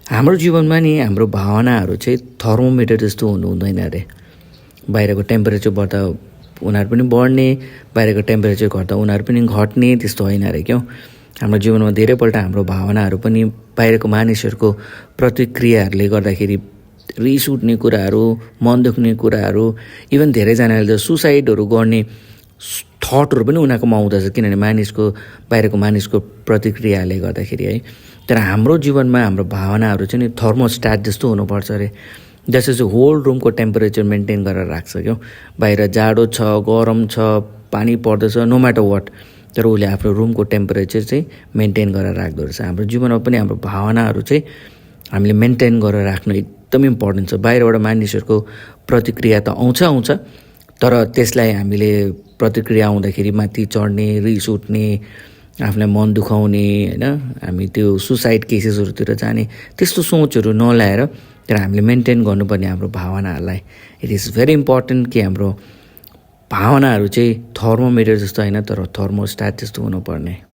हाम्रो जीवनमा नि हाम्रो भावनाहरू चाहिँ थर्मोमिटर जस्तो हुँदैन अरे। बाहिरको टेम्परेचर बढ्दा उनीहरू पनि बढ्ने, बाहिरको टेम्परेचर घट्दा उनीहरू पनि घट्ने, त्यस्तो होइन अरे क्याउ। हाम्रो जीवनमा धेरैपल्ट हाम्रो भावनाहरू पनि बाहिरको मानिसहरूको प्रतिक्रियाहरूले गर्दाखेरि रिस उठ्ने कुराहरू, मन दुख्ने कुराहरू, इभन धेरैजनाले त सुसाइडहरू गर्ने थटहरू पनि उनीहरूकोमा आउँदछ, किनभने बाहिरको मानिसको प्रतिक्रियाले गर्दाखेरि है। तर हाम्रो जीवनमा हाम्रो भावनाहरू चाहिँ नि थर्मोस्ट्याट जस्तो हुनुपर्छ अरे, जसले चाहिँ होल रुमको टेम्परेचर मेन्टेन गरेर राख्छ क्याउ। बाहिर जाडो छ, गरम छ, पानी पर्दैछ, नो म्याटर वाट, तर उसले आफ्नो रुमको टेम्परेचर चाहिँ मेन्टेन गरेर राख्दो रहेछ। हाम्रो जीवनमा पनि हाम्रो भावनाहरू चाहिँ हामीले मेन्टेन गरेर राख्नु एकदम इम्पोर्टेन्ट छ। बाहिरबाट मानिसहरूको प्रतिक्रिया त आउँछ, तर त्यसलाई हामीले प्रतिक्रिया आउँदाखेरि माथि चढ्ने, रिस उठ्ने, आफूलाई मन दुखाउने होइन, हामी त्यो सुसाइड केसेसहरूतिर जाने त्यस्तो सोचहरू नल्याएर तर हामीले मेन्टेन गर्नुपर्ने हाम्रो भावनाहरूलाई। इट इज भेरी इम्पोर्टेन्ट कि हाम्रो भावनाहरू चाहिँ थर्मोमिटर जस्तो होइन, तर थर्मोस्ट्याट जस्तो हुनुपर्ने।